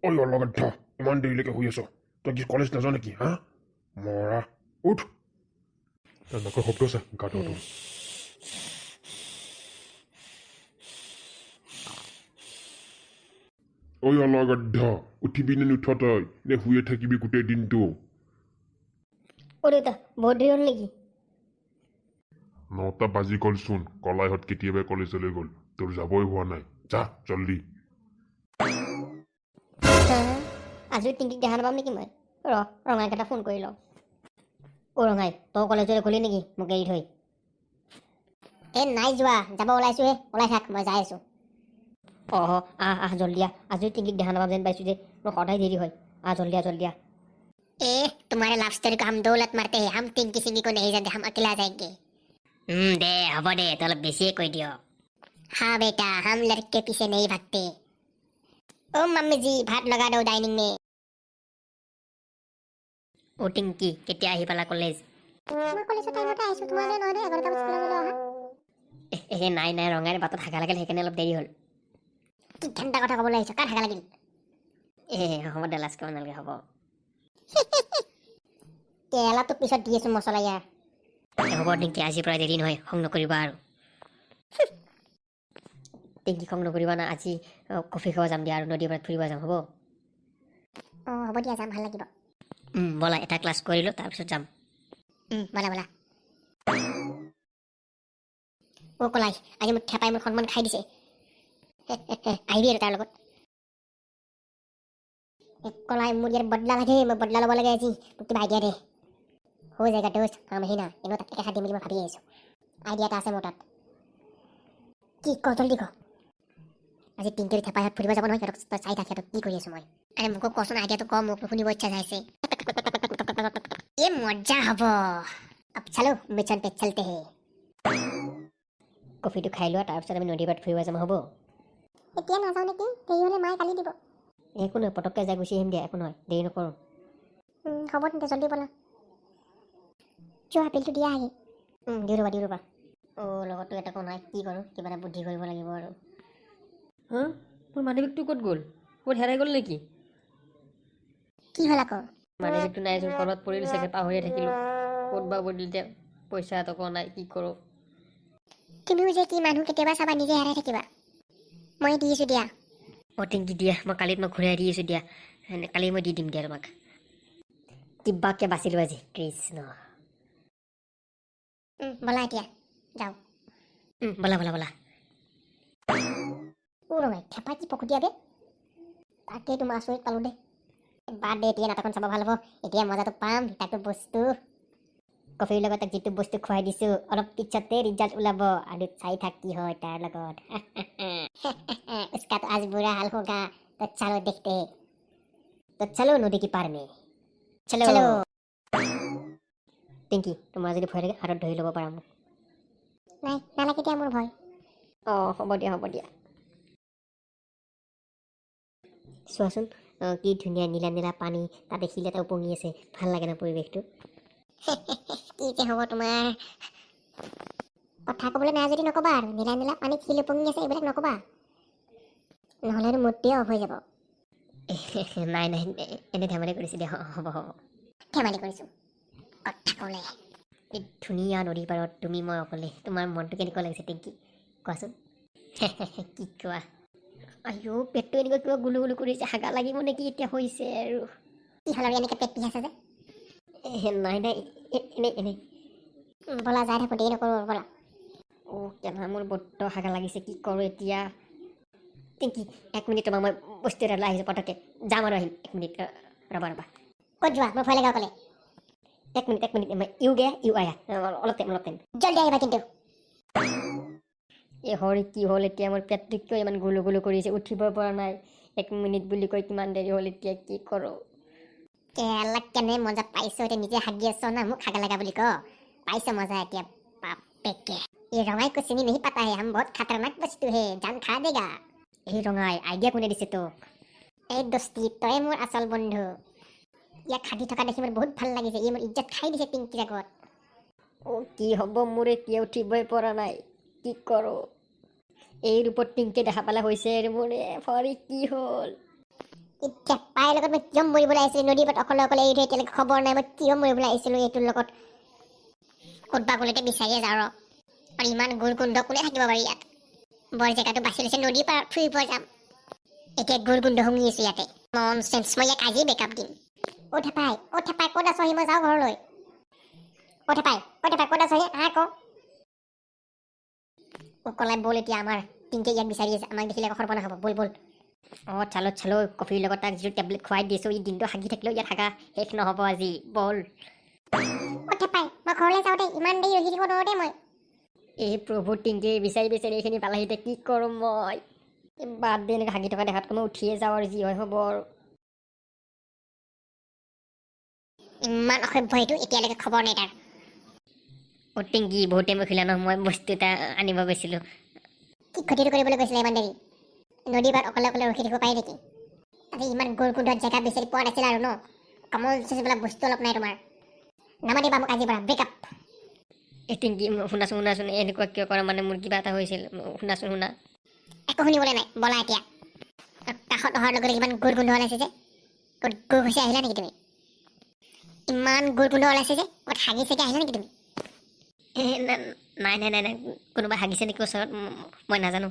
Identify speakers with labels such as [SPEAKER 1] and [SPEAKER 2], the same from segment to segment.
[SPEAKER 1] ঐ অলগাদ্ধ, ইমান দেৰিলৈকে শুই আছ, তই কি কলেজ নাযাৱ নেকি? হা মৰা, উঠ। তাৰ নাকৰ শব্দ চা, গাধটো। ঐ অলগাদ্ধ, উঠিবি নে নুঠ তই, নে শুয়ে থাকিবি গোটেই দিনটো?
[SPEAKER 2] অ' দেউতা, বহুত দেৰি হ'ল নেকি?
[SPEAKER 1] 9টা বাজি গ'লচোন। কলাইহঁত কেতিয়াবাই কলেজলৈ গ'ল, তোৰ যাবই হোৱা নাই। যা জল্দি।
[SPEAKER 2] আজিও টিংকিক দেখা নাপাম নেকি মই? ৰ, ৰঙাইক এটা ফোন কৰি লওঁ। অ' ৰঙাই, তই কলেজলৈ গ'লি নেকি মোক এৰি থৈ? এই নাই যোৱা, যাব ওলাইছোহে। ওলাই থাক, মই যাই আছোঁ। অঁ, আহ আহ, জল্দি আহ। আজিও টিংকিক দেখা নাপাম যেন পাইছোঁ যে, মোৰ সদায় দেৰি হয়। আহ জল্দি আহ, জল্দি আহ।
[SPEAKER 3] ए, तुम्हारे लव स्टोरी को हम दो लत मारते हैं। हम टिंकी सिंगी को नहीं जानते, हम अकेला जाएंगे।
[SPEAKER 2] দে, হ'ব দে, তই অলপ বেছিয়ে কৈ দিয়।
[SPEAKER 3] हाँ बेटा, हम लड़के पीछे नहीं भागते। ओ मम्मी जी, भात लगा दो डाइनिंग में।
[SPEAKER 2] অ' টিংকি, কেতিয়া আহি পালা কলেজ?
[SPEAKER 3] মই কলেজৰ টাইমতে আহিছোঁ, তোমালোকে নহয় দে 11টা বজাত কলেজলৈ অহা।
[SPEAKER 2] এ নাই নাই, ৰঙাইৰ বাটত হাগা লাগিল, সেইকাৰণে অলপ দেৰি হ'ল।
[SPEAKER 3] কি ঘণ্টা কথা ক'বলৈ আহিছ, কাৰ হাগা লাগিল?
[SPEAKER 2] এ হ'ব দে, লাজ কৰিব নালাগে, হ'ব।
[SPEAKER 3] কেৰেলাটোক পিছত দি আছোঁ মছলা ইয়াৰ।
[SPEAKER 2] হ'ব টিংকি, আজিৰ পৰা দেৰি নহয়, খং নকৰিবা আৰু। টিংকি, খং নকৰিবা না। আজি কফি খাব যাম দিয়া আৰু নদীৰ পাৰত ফুৰিব যাম, হ'ব?
[SPEAKER 3] অঁ, হ'ব দিয়া, যাম, ভাল লাগিব।
[SPEAKER 2] ব'লা, এটা ক্লাছ কৰি লওঁ, তাৰপিছত যাম।
[SPEAKER 3] ব'লা ব'লা। অ' কলাই, আজি মোক থেপাই মোৰ সন্মান খাই দিছে। আহিবি আৰু তাৰ লগত। কলাই, মোৰ ইয়াৰ বদলা লাগে, মই বদলা ল'ব লাগে আজি। মোক কিবা আইডিয়া দে। হৈ যায়গা দোস্ত, কাম আহি না। এনেও তাক এষাৰ দিম বুলি মই ভাবি আহিছোঁ। আইডিয়া এটা আছে মোৰ তাত। কি ক, জলদি ক। আজি টিংকিৰ থেপাইহঁত ফুৰিব যাব নহয়, সিহঁতক তই চাই থাক, সিহঁতক কি কৰি আছোঁ মই। আৰে মোকো কচোন, আইডিয়াটো ক, মোক শুনিব ইচ্ছা যাইছে। এই মজা হ'ব। अब चलो, मिशन पे चलते हैं।
[SPEAKER 2] কফিটো খাই লোৱা, তাৰপিছত আমি নদীৰ পাৰত ফুৰিব যাম, হ'ব?
[SPEAKER 3] এতিয়া নাযাওঁ নেকি, দেৰি হ'লে মায়ে গালি দিব।
[SPEAKER 2] একো নহয়, পটককৈ যাই গুচি আহিম দিয়া, একো নহয়, দেৰি নকৰোঁ।
[SPEAKER 3] হ'ব তেন্তে, জলদি ব'লা। যোৱা, আপেলটো দিয়া আহি।
[SPEAKER 2] দিওঁ ৰ'বা, দিওঁ ৰ'বা। অ' লগততো এটকাও নাই, কি কৰোঁ? কিবা এটা বুদ্ধি কৰিব লাগিব আৰু।
[SPEAKER 4] হা, মোৰ মানিবেগটো ক'ত গ'ল? ক'ত হেৰাই গ'ল নেকি?
[SPEAKER 3] কি হ'ল আকৌ?
[SPEAKER 4] মানিবেগটো নাইচোন, ক'ৰবাত পৰিল চাগে, পাহৰিয়ে থাকিলোঁ। ক'ত বা পৰিল এতিয়া, পইচা এটকাও নাই, কি কৰোঁ?
[SPEAKER 3] তুমিও যে কি মানুহ, কেতিয়াবা চাবা নিজে হেৰাই থাকিবা। মই দি আছোঁ দিয়া।
[SPEAKER 2] অ' টিংকি দিয়া, মই কালি তোমাক ঘূৰাই দি আছোঁ দিয়া। কালি মই দি দিম দিয়া তোমাক। কিবাকে বাচিলোঁ আজি, কৃষ্ণ।
[SPEAKER 3] ব'লা এতিয়া যাওঁ।
[SPEAKER 2] ব'লা ব'লা ব'লা।
[SPEAKER 3] অ' ৰঙাই, থেপা কি পকতীয়া বে। তাকেই তোমাৰ, আচৰিত পালোঁ দেই। বাদ দে, এতিয়া নাটকখন চাব ভাল হ'ব, এতিয়া মজাটো পাম। তাকো বস্তু
[SPEAKER 2] কফিৰ লগত তাক যিটো বস্তু খুৱাই দিছোঁ, অলপ পিছতে ৰিজাল্ট ওলাব আৰু চাই থাক কি হয় তাৰ লগত।
[SPEAKER 3] उसका तो आज बुरा हाल होगा, तो चलो देखते हैं।
[SPEAKER 2] तो चलो नदी की पार में चलो।
[SPEAKER 3] चलो।
[SPEAKER 2] টিংকি, তোমাৰ যদি ভয় লাগে, হাতত ধৰি ল'ব পাৰা মোক।
[SPEAKER 3] নাই, নালাগে দিয়া, মোৰ ভয়।
[SPEAKER 2] অঁ, হ'ব দিয়া, হ'ব দিয়া। চোৱাচোন, কি ধুনীয়া নীলা নীলা পানী, তাতে শিল এটা উপঙি আছে, ভাল লাগে ন পৰিৱেশটো?
[SPEAKER 3] কি যে হ'ব তোমাৰ, কথা ক'বলৈ নাই যদি নক'বা আৰু। নীলা নীলা পানীত শিল উপঙি আছে, এইবিলাক নক'বা, নহ'লে আৰু মূৰ্তিয়ে অফ হৈ যাব।
[SPEAKER 2] নাই নাই, এনে ধেমালি কৰিছোঁ দিয়া, হ'ব হ'ব।
[SPEAKER 3] ধেমালি কৰিছোঁ কথা ক'লে।
[SPEAKER 2] এই ধুনীয়া নদীৰ পাৰত তুমি মই অকলে, তোমাৰ মনটো কেনেকুৱা লাগিছে টিংকি, কোৱাচোন? কি কোৱা? আইঅ, পেটটো এনেকুৱা কিবা গুলু গুলু কৰিছে, হাগা লাগিব নেকি এতিয়া হৈছে আৰু।
[SPEAKER 3] কি হ'ল আৰু, এনেকৈ পেট বিষাইছে যে?
[SPEAKER 2] নাই নাই, এনেই এনেই।
[SPEAKER 3] ব'লা, যাই থাকোঁ, দেৰি নকৰোঁ, ব'লা।
[SPEAKER 2] অ' কেলা, মোৰ বড্ড হাগা লাগিছে, কি কৰোঁ এতিয়া? টিংকি, এক মিনিট তোমাক মই বস্তু এটা লৈ আহিছোঁ, পটককৈ যাম আৰু আহিম। এক মিনিট, ৰ'বা ৰ'বা।
[SPEAKER 3] ক'ত যোৱা? মোৰ ভয় লাগে অকলে।
[SPEAKER 2] এক মিনিট, এক মিনিট, মই ইউ গয়া ইউ আয়া, অলপ টাইম, অলপ টাইম।
[SPEAKER 3] জলদি আহিবা কিন্তু।
[SPEAKER 4] এই হৰি, কি হ'ল এতিয়া? মোৰ পেটটো কিয় ইমান গুলু গুলু কৰিছে? উঠিব পৰা নাই। এক মিনিট বুলি কৈ কিমান দেৰি হ'ল এতিয়া, কি কৰোঁ?
[SPEAKER 3] কেলা, কেনে মজা পাইছ এতিয়া, নিজে হাগি আছ না মোক হাগা লগা বুলি ক। পাইছ মজা এতিয়া বাপেকে। ये रंगाई को चिनी नहीं पता है, हम बहुत खतरनाक वस्तु है, जान खा देगा।
[SPEAKER 2] এই ৰঙাই, আইডিয়া কোনে দিছে তোক?
[SPEAKER 3] এই দোস্তি, তই মোৰ আচল বন্ধু। ইয়াক হাগি থকা দেখি মোৰ বহুত ভাল লাগিছে। ই মোৰ ইজ্জত খাই দিছে টিংকিৰ আগত।
[SPEAKER 4] অ' কি হ'ব মোৰ এতিয়া, উঠিবই পৰা নাই, কি কৰোঁ? এই ৰূপত টিংকি দেখা পালে হৈছে আৰু মোৰ। এ ভৰি, কি হ'ল?
[SPEAKER 3] এতিয়া পাইৰ লগত মই কিয় মৰিবলৈ আহিছিলোঁ? নদীৰ পাৰত অকলে অকলে এৰি থৈ এতিয়ালৈকে খবৰ নাই। মই কিয় মৰিবলৈ আহিছিলোঁ এইটোৰ লগত? ক'ত বা গ'লে এতিয়া, বিচাৰিয়ে যাওঁ ৰ। আৰু ইমান গুৰ গোন্ধ, কোনে থাকিব পাৰি ইয়াত? বৰ জেগাটো বাছি লৈছে, নদীৰ পাৰত ফুৰিব যাম, এতিয়া গুৰ গোন্ধ শুঙি আছো ইয়াতে। ননচেন্স, মই ইয়াক আজিয়ে ব্ৰেকআপ দিম। অ' থেপাই, অ' থেপাই, ক'ত আছহি? মই যাওঁ ঘৰলৈ। অ' থেপাই, অ' থেপাই, ক'ত আছহি? আহ আকৌ। অ' কলাই, ব'ল এতিয়া। আমাৰ টিংকে ইয়াক বিচাৰি আছে। আমাক দেখিলে আকৌ সৰ্বনাশ হ'ব। ব'ল, ব'ল।
[SPEAKER 4] অঁ, চালো চালো। কফিৰ লগত তাক যিটো টেবলেট খুৱাই দিছোঁ, ই দিনটো হাগি থাকিলেও ইয়াত হাগা শেষ নহ'ব আজি। ব'ল।
[SPEAKER 3] অ' থেপাই, মই ঘৰলৈ যাওঁ দেই। ইমান দেৰি ৰখি থাকিব নোৱাৰো দেই মই।
[SPEAKER 4] এই প্ৰভু, টিংকি বিচাৰি বিচাৰি এইখিনি পালাহি, এতিয়া কি কৰোঁ মই? এই বাদ দে, এনেকৈ হাগি থকা দেখাতকৈ মই উঠিয়ে যাওঁ আৰু যি হয় হ'ব আৰু।
[SPEAKER 3] ইমান অসভ্য এইটো, এতিয়ালৈকে খবৰ নাই তাৰ।
[SPEAKER 4] অ' টিংকি, বহুত টাইম ৰখিলা ন? মই বস্তু এটা আনিব গৈছিলোঁ।
[SPEAKER 3] কি ক্ষতিটো কৰিবলৈ গৈছিলে ইমান দেৰি? নদীৰ পাৰত অকলে অকলে ৰখি থাকিব পাৰি নেকি? আজি ইমান গুৰ গোন্ধত জেগা বিচাৰি পোৱা নাছিল আৰু ন? কমন চেঞ্চ বোলা বস্তু অলপ নাই তোমাৰ। নামাতিবা মোক আজিৰ পৰা, ব্ৰেকআপ।
[SPEAKER 4] এই টিংকি, শুনাচোন, শুনাচোন, এনেকুৱা কিয় কৰা? মানে মোৰ কিবা এটা হৈছিল। শুনাচোন, শুনা।
[SPEAKER 3] একো শুনিবলৈ নাই, ব'লা এতিয়া। আৰু কাষত অহাৰ লগে লগে ইমান গুৰ গোন্ধ ওলাইছে যে, ক'ত গুৰ ঘুচি আহিলা নেকি তুমি? ইমান গুৰ গোন্ধ ওলাইছে যে, ক'ত হাগি চাগি আহিলা নেকি তুমি?
[SPEAKER 4] এ, নাই নাই নাই নাই, কোনোবা হাগিছে নেকি ওচৰত, মই নাজানো।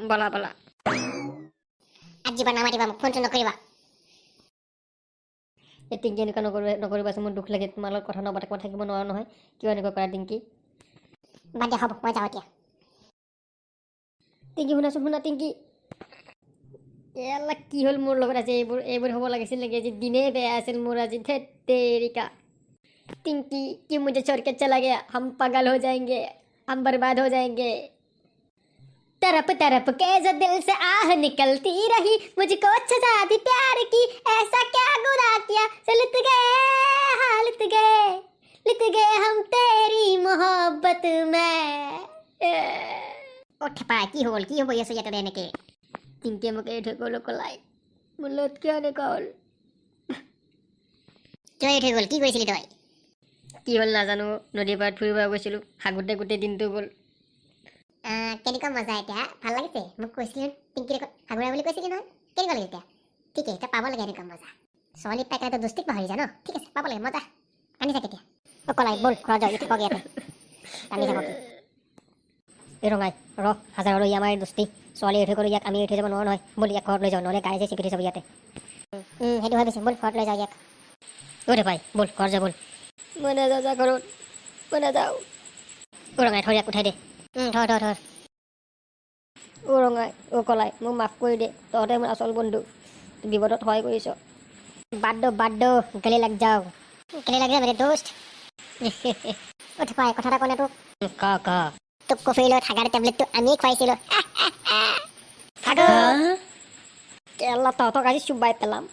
[SPEAKER 4] ব'লা, ব'লা।
[SPEAKER 3] আজিৰ পৰা নামাতিবা মোক, ফোন চোন নকৰিবা।
[SPEAKER 4] এই টিংকি, এনেকুৱা নকৰিবাচোন, মোৰ দুখ লাগে। তোমাৰ লগত কথা নপাতাকৈ মই থাকিব নোৱাৰোঁ নহয়। কিয় এনেকুৱা কৰা টিংকি?
[SPEAKER 3] বাদ দিয়া, হ'ব, মই যাওঁ এতিয়া।
[SPEAKER 4] টিংকি, শুনাচোন, শুনা টিংকি। এলা, কি হ'ল মোৰ লগত আজি? এইবোৰ হ'ব লাগিছিল নেকি আজি? দিনেই বেয়া আছিল মোৰ আজি। ধেত তেৰিকা, टिंकी क्यों मुझे छोड़ के चला गया? हम पागल हो जाएंगे, हम बर्बाद हो जाएंगे। तड़प तड़प के जो दिल से आह निकलती रही, मुझको सजा दी प्यार की, ऐसा क्या गुनाह किया? चल लुट गए, हाँ लुट गए, लुट गए हम तेरी मोहब्बत में।
[SPEAKER 3] অ' থেপা, কি হ'ল? কি হ'ব আছো ইয়াতে এনেকে?
[SPEAKER 4] টিংকিয়ে মোক এৰি থৈ গ'ল কলাই। মোৰ লগত কিয় এনেকুৱা হ'ল?
[SPEAKER 3] কিয় এৰি থৈ গ'ল? কি কৰিছিলি তই?
[SPEAKER 4] কি হ'ল নাজানো। নদীৰ পাৰত ফুৰিব গৈছিলোঁ, হাগোতে গোটেই দিনটো গ'ল।
[SPEAKER 3] কেনেকুৱা মজা এতিয়া, ভাল লাগিছে? মোক কৈছিলি টিংকিৰ লগত হাগুৰা বুলি কৈছিলি নহয়? কেনেকুৱা লাগিছে এতিয়া? ঠিকেই, তই পাব লাগে এনেকুৱা মজা। ছোৱালী পাই পেলাই তই দোস্তিক পাহৰি যা ন? ঠিক আছে, পাব লাগে মজা। কান্দি থাক এতিয়া। অ' কলাই, ব'ল ঘৰত যাওঁ। থাকক ইয়াতে, কান্দি থাকক।
[SPEAKER 4] এই ৰঙাই, ৰ। হাজাৰ হ'লেও ই আমাৰ দোস্তি। ছোৱালী এৰি থৈ গ'লো, ইয়াক আমি এৰি থৈ যাব নোৱাৰোঁ নহয়। ব'ল, ইয়াক ঘৰত লৈ যাওঁ, নহ'লে গাড়ী চেপি থৈ যাব ইয়াতে।
[SPEAKER 3] সেইটো হয় পিছে, ব'ল ঘৰত লৈ যাওঁ ইয়াক।
[SPEAKER 4] ঐ ভাই, ব'ল ঘৰত যাওঁ, ব'ল। মই নাযাওঁ, যা ঘৰত, মই নাযাওঁ। অ' ৰঙাই, থৰ, ইয়াক উঠাই দে।
[SPEAKER 3] থৰ, থৰ, থৰ।
[SPEAKER 4] অ' ৰঙাই, অ' কলাই, মোক মাফ কৰি দে। তহঁতে মোৰ আচল বন্ধু, বিপদত সহায় কৰিছ।
[SPEAKER 3] বাদ दो, বাদ दो, गले लग जाओ, गले लग जा मेरे दोस्त। অ' থপাই, কথা এটা কওঁ তোক?
[SPEAKER 4] ক, ক।
[SPEAKER 3] তোক কফিৰ লগত হাগাৰ টেবলেটটো আমিয়ে খুৱাইছিলোঁ।
[SPEAKER 4] কেলা, তহঁতক আজি চুবাই পেলাম।